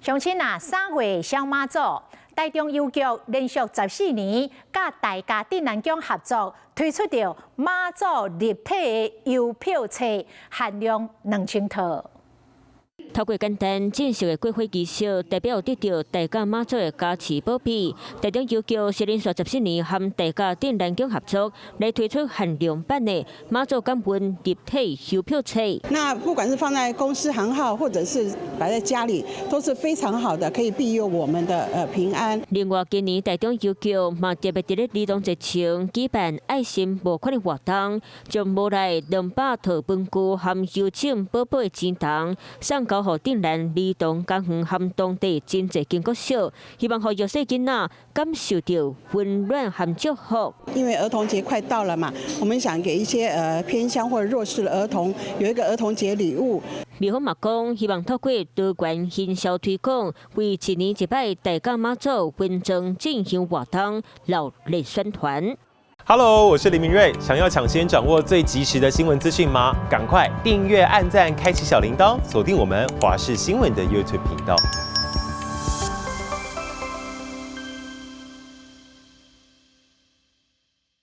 鄉親啊，3月小媽祖，台中郵局連續14年佮大甲鎮瀾宮合作，推出著媽祖立體的郵票冊，限量2000套。透過簡單正式的過火儀式，代表得著大甲媽祖的加持保庇。台中郵局是連續14年和大甲鎮瀾宮合作，來推出限量版的媽祖感恩立體郵票冊。那不管是放在公司行號，或者是擺在家裡，都是非常好的，可以庇佑我們的平安。另外，今年台中郵局嘛特別佇咧兒童節前舉辦愛心募款的活動，將募來200套文具和郵政寶寶的錢筒送交予鎮瀾兒童公園和當地真濟間國小，希望予弱勢囡仔感受著溫暖和祝福。因為兒童節快到了嘛，我們想給一些偏鄉或者弱勢的兒童有一個兒童節禮物。廟方嘛講，希望透過多元行銷推廣，為一年一擺大甲媽祖分裝進行活動，熱烈宣傳。 Hello，我是林明瑞。想要搶先掌握最及時的新聞資訊嗎？趕快訂閱、按讚、開啟小鈴鐺，鎖定我們華視新聞的 YouTube 頻道。